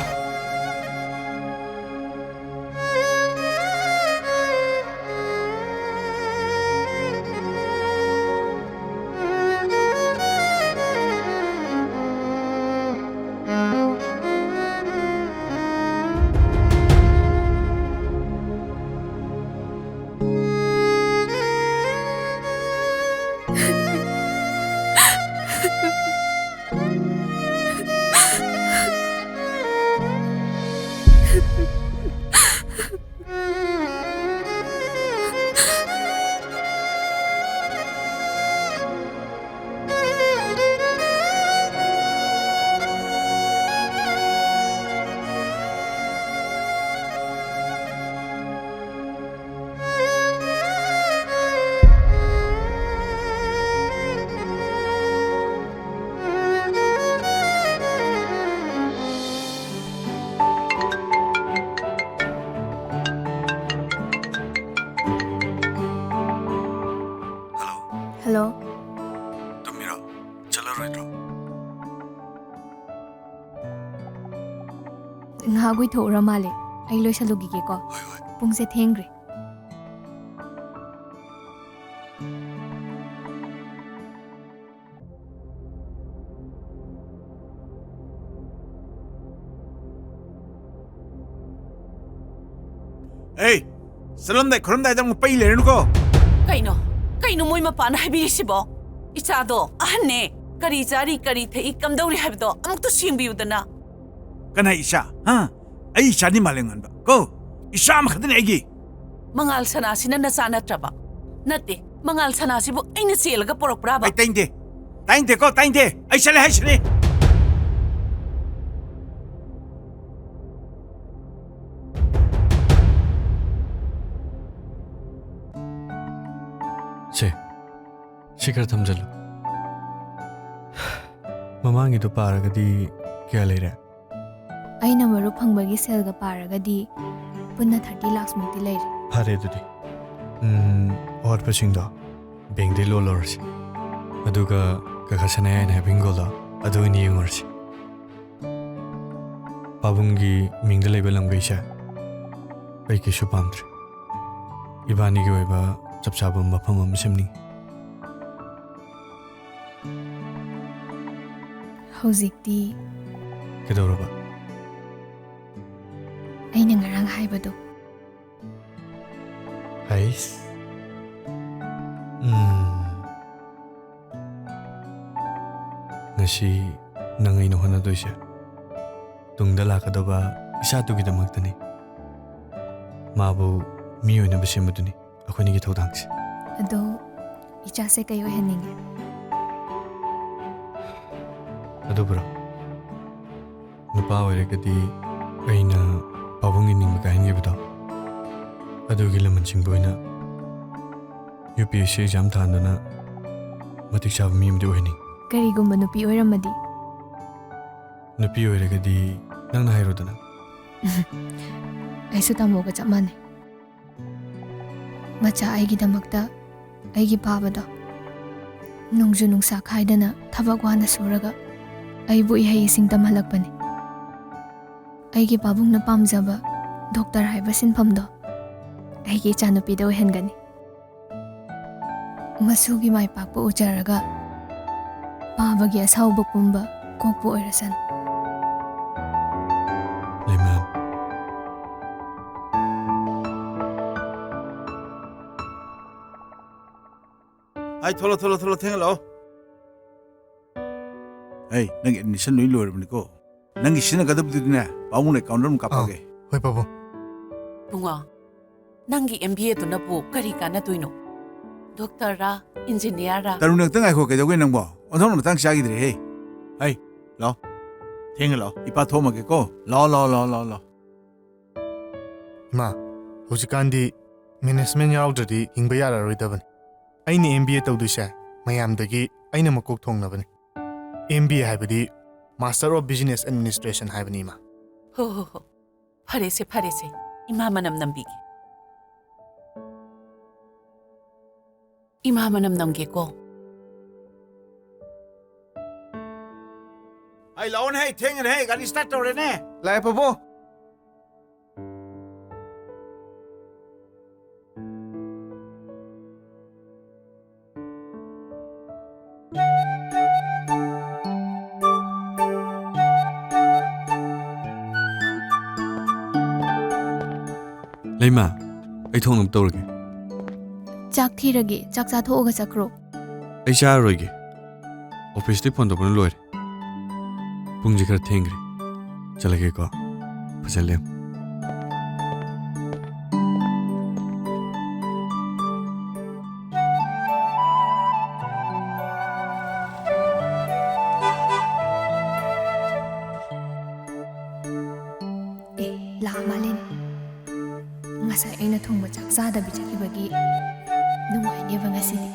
ꯍꯜꯂꯣ꯫ ꯍꯜꯂꯣ꯫ ꯇꯨꯝꯃꯤꯔꯣ? ꯆꯠꯂꯔꯣꯏꯗ꯭ꯔꯣ? ꯉꯥꯏꯍꯥꯛ ꯎꯏꯊꯣꯛꯎꯔ ꯃꯥꯜꯂꯦ꯫ ꯑꯩ ꯂꯣꯏꯁꯜꯂꯨꯈꯤꯒꯦꯀꯣ꯫ ꯍꯣꯏ, ꯍꯣꯏ꯫ ꯄꯨꯡꯁꯦ ꯊꯦꯡꯈ꯭ꯔꯦ꯫ ꯑꯦ, ꯆꯠꯂꯝꯗꯥꯏ ꯈꯣꯠꯂꯝꯗꯥꯏꯗ ꯑꯃꯨꯛ ꯄꯩ ꯂꯩꯔꯅꯨꯀꯣ꯫ ꯀꯩꯅꯣ? ꯀꯩꯅꯣ ꯃꯣꯏ ꯃꯄꯥꯅ ꯍꯥꯏꯕꯤꯔꯤꯁꯤꯕꯣ? ꯏꯆꯥꯗꯣ ꯑꯍꯟꯅꯦ꯫ ꯀꯔꯤ ꯆꯥꯔꯤ, ꯀꯔꯤ ꯊꯛꯏ, ꯀꯝꯗꯧꯔꯤ ꯍꯥꯏꯕꯗꯣ ꯑꯃꯨꯛꯇ ꯁꯦꯡꯕꯤꯌꯨꯗꯅ꯫ ꯀꯅꯥ ꯏꯆꯥ? ꯍꯥ? ꯑꯩ ꯏꯆꯥꯅꯤ ꯃꯥꯂꯦꯝꯉꯥꯟꯕ꯫ ꯀꯣ? ꯏꯆꯥ ꯑꯃꯈꯛꯇꯅꯤ ꯑꯩꯒꯤ꯫ ꯃꯉꯥꯜ ꯁꯅꯥꯁꯤꯅ ꯅꯆꯥ ꯅꯠꯇ꯭ꯔꯕ? ꯅꯠꯇꯦ, ꯃꯉꯥꯜ ꯁꯅꯥꯁꯤꯕꯨ ꯑꯩꯅ ꯆꯦꯜꯂꯒ ꯄꯣꯔꯛꯄ꯭ꯔꯥꯕ? ꯑꯩ ꯇꯥꯏꯅꯤꯡꯗꯦ꯫ ꯇꯥꯏꯅꯤꯡꯗꯦꯀꯣ, ꯇꯥꯏꯅꯤꯡꯗꯦ꯫ ꯑꯩ ꯆꯠꯂꯦ ꯍꯥꯏꯁꯤꯅꯤ꯫ ꯁꯦ, ꯁꯤ ꯈꯔ ꯊꯝꯖꯜꯂꯨ꯫ ꯃꯃꯥꯡꯒꯤꯗꯣ ꯄꯥꯔꯒꯗꯤ ꯀꯌꯥ ꯂꯩꯔꯦ? ꯑꯩꯅ ꯃꯔꯨꯞ ꯐꯪꯕꯒꯤ ꯁꯦꯜꯒ ꯄꯥꯔꯒꯗꯤ ꯄꯨꯟꯅ thirty lakhs ꯃꯨꯛꯇꯤ ꯂꯩꯔꯦ꯫ ꯐꯔꯦ ꯑꯗꯨꯗꯤ꯫ ꯎꯝ, ꯑꯋꯥꯠꯄꯁꯤꯡꯗꯣ ꯕꯦꯡꯗꯩ ꯂꯣꯟ ꯂꯧꯔꯁꯤ꯫ ꯑꯗꯨꯒ ꯀꯀꯥ ꯁꯅꯥꯌꯥꯏꯅ ꯍꯥꯏꯕ ꯍꯤꯡꯒꯣꯜꯗꯣ ꯑꯗꯨ ꯑꯣꯏꯅ ꯌꯦꯡꯉꯨꯔꯁꯤ꯫ ꯄꯥꯕꯨꯡꯒꯤ ꯃꯤꯡꯗ ꯂꯩꯕ ꯂꯝꯈꯩꯁꯦ ꯑꯩ ꯀꯩꯁꯨ ꯄꯥꯝꯗ꯭ꯔꯦ꯫ ꯏꯕꯥꯅꯤꯒꯤ ꯑꯣꯏꯕ ꯆꯞ ꯆꯥꯕ ꯃꯐꯝ ꯑꯃ ꯁꯦꯝꯅꯤꯡꯉꯤ꯫ ꯍꯧꯖꯤꯛꯇꯤ ꯀꯩꯗꯧꯔꯕ? ꯑꯩꯅ ꯉꯔꯥꯡ ꯍꯥꯏꯕꯗꯣ꯫ ꯍꯩꯁ꯫ ꯎꯝ꯫ ꯉꯁꯤ ꯅꯪ ꯑꯩꯅ ꯍꯣꯠꯅꯗꯣꯏꯁꯦ ꯇꯨꯡꯗ ꯂꯥꯛꯀꯗꯕ ꯏꯆꯥꯗꯨꯒꯤꯗꯃꯛꯇꯅꯤ꯫ ꯃꯥꯕꯨ ꯃꯤ ꯑꯣꯏꯅꯕ ꯁꯦꯝꯕꯗꯨꯅꯤ ꯑꯩꯈꯣꯏꯅꯤꯒꯤ ꯊꯧꯗꯥꯡꯁꯦ꯫ ꯑꯗꯣ ꯏꯆꯥꯁꯦ ꯀꯩ ꯑꯣꯏꯍꯟꯅꯤꯡꯉꯦ? ꯑꯗꯨꯕꯨꯔꯣ? ꯅꯨꯄꯥ ꯑꯣꯏꯔꯒꯗꯤ ꯑꯩꯅ ꯄꯥꯕꯨꯡꯒꯤ ꯅꯤꯡꯕ ꯀꯥꯏꯍꯟꯈꯤꯕꯗꯣ ꯑꯗꯨꯒꯤ ꯂꯃꯟꯁꯤꯡꯕꯨ ꯑꯣꯏꯅ UPSC exam ꯊꯥꯟꯗꯨꯅ ꯃꯇꯤꯛ ꯆꯥꯕ ꯃꯤ ꯑꯃꯗꯤ ꯑꯣꯏꯍꯟꯅꯤꯡꯉꯤ꯫ ꯀꯔꯤꯒꯨꯝꯕ ꯅꯨꯄꯤ ꯑꯣꯏꯔꯝꯃꯗꯤ? ꯅꯨꯄꯤ ꯑꯣꯏꯔꯒꯗꯤ ꯅꯪꯅ ꯍꯥꯏꯔꯣꯗꯅ꯫ ꯑꯩꯁꯨ ꯇꯥꯃꯣꯒ ꯆꯞ ꯃꯥꯟꯅꯩ꯫ ꯃꯆꯥ ꯑꯩꯒꯤꯗꯃꯛꯇ ꯑꯩꯒꯤ ꯄꯥꯕꯗꯣ ꯅꯣꯡꯖꯨ ꯅꯨꯡꯁꯥ ꯈꯥꯏꯗꯅ ꯊꯕꯛ ꯋꯥꯅ ꯁꯨꯔꯒ ꯑꯩꯕꯨ ꯏꯍꯩ ꯏꯁꯤꯡ ꯇꯝꯍꯜꯂꯛꯄꯅꯤ꯫ ꯑꯩꯒꯤ ꯄꯥꯕꯨꯡꯅ ꯄꯥꯝꯖꯕ ꯗꯣꯛꯇꯔ ꯍꯥꯏꯕ ꯁꯤꯟꯐꯝꯗꯣ ꯑꯩꯒꯤ ꯏꯆꯥꯅꯨꯄꯤꯗ ꯑꯣꯏꯍꯟꯒꯅꯤ꯫ ꯃꯁꯨꯒꯤ ꯃꯥꯏ ꯄꯥꯛꯄ ꯎꯖꯔꯒ ꯄꯥꯕꯒꯤ ꯑꯁꯥꯎꯕ ꯄꯨꯝꯕ ꯀꯣꯛꯄ ꯑꯣꯏꯔꯁꯅꯨ꯫ ꯂꯩꯃꯥ꯫ ꯑꯩ ꯊꯣꯛꯂꯣ, ꯊꯣꯛꯂꯣ, ꯊꯣꯛꯂꯣ, ꯊꯦꯡꯍꯜꯂꯛꯑꯣ꯫ ꯑꯩ, ꯅꯪꯒꯤ admission ꯂꯣꯏ ꯂꯣꯏꯔꯕꯅꯤꯀꯣ꯫ ꯅꯪꯒꯤ ꯁꯤꯖꯤꯟꯅꯒꯗꯕꯗꯨꯗꯤꯅꯦ, ꯄꯥꯕꯨꯡꯅ account ꯑꯗꯨꯝ ꯀꯥꯞꯄꯛꯑꯒꯦ꯫ ꯑꯥ, ꯍꯣꯏ, ꯄꯥꯕꯨꯡ꯫ ꯄꯨꯡꯉꯣ, ꯅꯪꯒꯤ M B A ꯗꯨꯅꯕꯨ ꯀꯔꯤ ꯀꯥꯟꯅꯗꯣꯏꯅꯣ? ꯗꯣꯛꯇꯔꯔꯥ, ꯏꯟꯖꯤꯅꯤꯌꯥꯔꯔꯥ? ꯇꯔꯨ, ꯉꯥꯛꯇ ꯉꯥꯏꯈꯣ, ꯀꯩꯗꯧꯒꯦ ꯅꯪꯕꯣ? ꯑꯣꯟꯊꯣꯛꯅ ꯃꯇꯥꯡ ꯆꯥꯈꯤꯗ꯭ꯔꯦꯍꯦ꯫ ꯍꯩ, ꯂꯥꯛꯑꯣ꯫ ꯊꯦꯡꯉꯦ, ꯂꯥꯛꯑꯣ꯫ ꯏꯄꯥ ꯊꯣꯛꯑꯝꯃꯒꯦꯀꯣ꯫ ꯂꯥꯛꯑꯣ, ꯂꯥꯛꯑꯣ, ꯂꯥꯛꯑꯣ, ꯂꯥꯛꯑꯣ, ꯂꯥꯛꯑꯣ꯫ ꯏꯃꯥ, ꯍꯧꯖꯤꯛꯀꯥꯟꯗꯤ management ꯌꯥꯎꯗ꯭ꯔꯗꯤ ꯍꯤꯡꯕ ꯌꯥꯔꯔꯣꯏꯗꯕꯅꯤ꯫ ꯑꯩꯅ M B A ꯇꯧꯗꯣꯏꯁꯦ ꯃꯌꯥꯝꯗꯒꯤ ꯑꯩꯅ ꯃꯀꯣꯛ ꯊꯣꯡꯅꯕꯅꯤ꯫ M B A ꯍꯥꯏꯕꯗꯤ Master of Business Administration ꯍꯥꯏꯕꯅꯤ, ꯏꯃꯥ꯫ ꯍꯣ, ꯍꯣ, ꯍꯣ꯫ ꯐꯔꯦꯁꯦ, ꯐꯔꯦꯁꯦ꯫ ꯏꯃꯥ ꯃꯅꯝ ꯅꯝꯕꯤꯒꯦ꯫ ꯏꯃꯥ ꯃꯅꯝ ꯅꯝꯒꯦꯀꯣ꯫ ꯑꯩ ꯂꯥꯛꯑꯣꯅꯦ, ꯊꯦꯡꯉꯦꯅꯦ, ꯒꯥꯔꯤ start ꯇꯧꯔꯦꯅꯦ꯫ ꯂꯥꯛꯑꯦ, ꯄꯥꯕꯨꯡ꯫ ꯂꯩꯃ, ꯑꯩ ꯊꯣꯡꯅꯕ ꯇꯧꯔꯒꯦ꯫ ꯆꯥꯛ ꯊꯤꯔꯒꯦ, ꯆꯥꯛ ꯆꯥꯊꯣꯛꯑꯒ ꯆꯠꯈ꯭ꯔꯣ꯫ ꯑꯩ ꯆꯥꯔꯔꯣꯏꯒꯦ꯫ ꯑꯣꯐꯤꯁꯇꯤ ꯐꯣꯟ ꯇꯧꯕꯅ ꯂꯣꯏꯔꯦ꯫ ꯄꯨꯡꯁꯦ ꯈꯔ ꯊꯦꯡꯈ꯭ꯔꯦ꯫ ꯆꯠꯂꯒꯦꯀꯣ꯫ ꯐꯖꯅ ꯂꯩꯌꯨ꯫ ꯑꯦ, ꯂꯥꯛꯑ ꯃꯥꯜꯂꯦꯅꯦ꯫ ꯉꯁꯥꯏ ꯑꯩꯅ ꯊꯣꯡꯕ ꯆꯥꯛ ꯆꯥꯗꯕꯤ ꯆꯠꯈꯤꯕꯒꯤ ꯅꯨꯡꯉꯥꯏꯅꯦꯕ ꯉꯁꯤꯗꯤ꯫